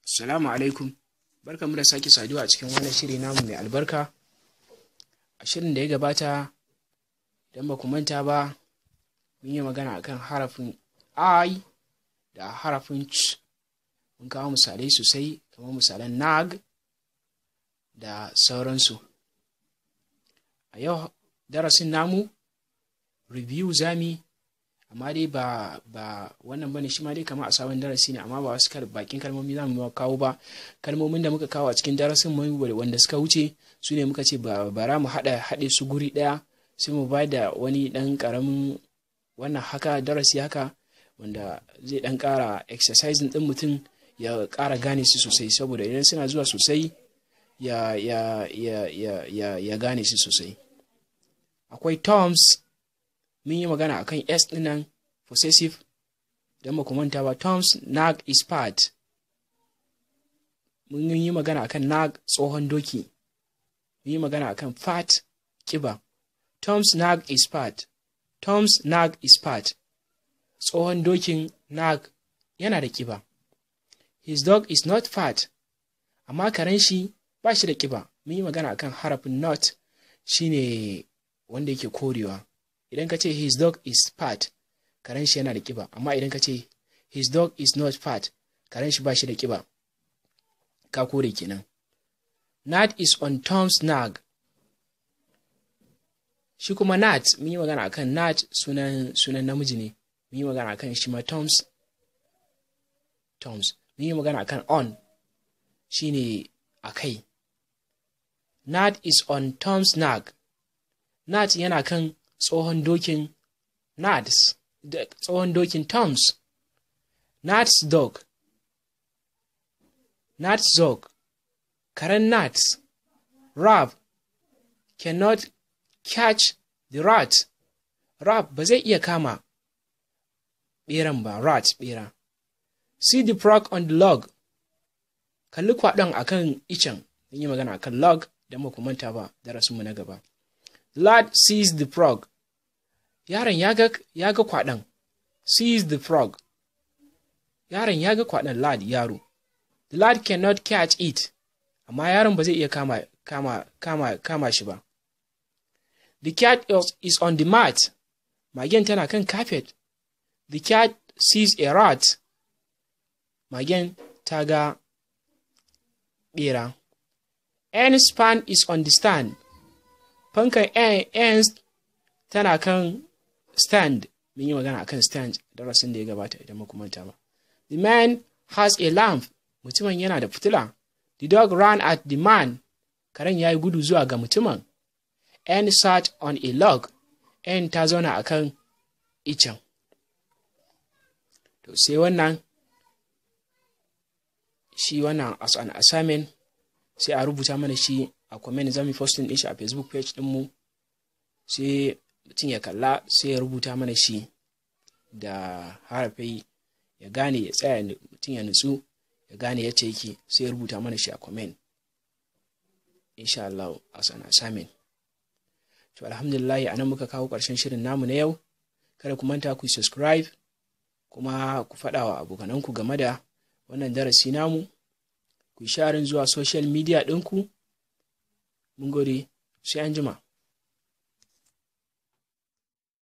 Assalamu alaikum. Barkanmu da sake saduwa a cikin wannan shiri namu mai albarka. A shirin da ya gabata, idan ba ku manta ba, mun yi magana akan harafin I da harafin Ch. Mun kawo misalai sosai, kamar misalan nag da sauransu. A yau darasin namu review zami, amma dai ba wannan bane, shi ma dai kamar a sabon darasi ne, amma ba wasu bakin kalmomi za mu kawo ba. Kalmomin da muka kawo a cikin darasin mu wanda suka wuce su ne muka ce bara mu haɗe su guri ɗaya, sai mu ba da wani ɗan ƙaramin wannan haka darasi haka wanda zai ɗan ƙara exercising ɗin mutum ya ƙara gane su sosai, saboda idan suna zuwa sosai ya gane su sosai. Akwai Tom's, mun yi magana akan S ɗinnan, possessive, don ba ku manta ba. Tom's nag is fat. Mun yi magana akan nag, tsohon doki. Mun yi magana akan fat, kiba. Tom's nag is fat. Tom's nag is fat. Tsohon dokin nag yana da kiba. His dog is not fat. Amma karen shi ba shi da kiba. Mun yi magana akan harafin not, shine wanda yake korewa. Idan ka ce his dog is fat, karen shi yana da kiba. Amma idan ka ce his dog is not fat, karen shi ba shi da kiba, ka kore kenan. Nat is on Tom's nag. Shi kuma Nat, mun yi magana akan Nat, sunan namiji ne. Mun yi magana akan shi ma Tom's. Mun yi magana akan on, shine akai. Nat is on Tom's nag. Nat yana kan tsohon dokin Nats, tsohon dokin Tom's. Nat's dog. Nat's dog. Karen Nats. Rab cannot catch the rat. Rab ba zai iya kama beran ba, rat, bera. See the frog on the log. Kalli kwaɗon akan icen. Mun yi magana akan log, don ba ku manta ba, darasinmu na gaba. The lad sees the frog. Yaron ya ga kwaɗon. Sees the frog. Yaron ya ga kwaɗon, lad, yaro. The lad cannot catch it. Amma yaron ba zai iya kama shi ba. The cat is on the mat. Magen tana kan carpet. The cat sees a rat. Magen ta ga bera. Anne's fan is on the stand. Fankan Anne's tana kan stand. Mun yi magana akan stand darasin da ya gabata, idan muku manta ba. The man has a lamp. Mutumin yana da fitila. The dog ran at the man. Karen ya yi gudu zuwa ga mutumin. Anne sat on a log. Anne ta zauna akan icen. To, sai wannan shi wannan as an assignment, sai a rubuta mana shi a comment. Zamu posting din shi a Facebook page ɗinmu, sai mutum ya kalla, sai ya rubuta mana shi da harafai, ya gane, ya tsaya, mutum ya nutsu, ya gane yacce yake, sai ya rubuta mana shi a comment, insha Allah, as an assignment. To, alhamdulillah, a nan muka kawo ƙarshen shirin namu na yau. Kada ku manta ku subscribe, kuma ku faɗa wa abokananku game da wannan darasi namu, ku sharing zuwa social media ɗinku. Mun gode, sai an jima.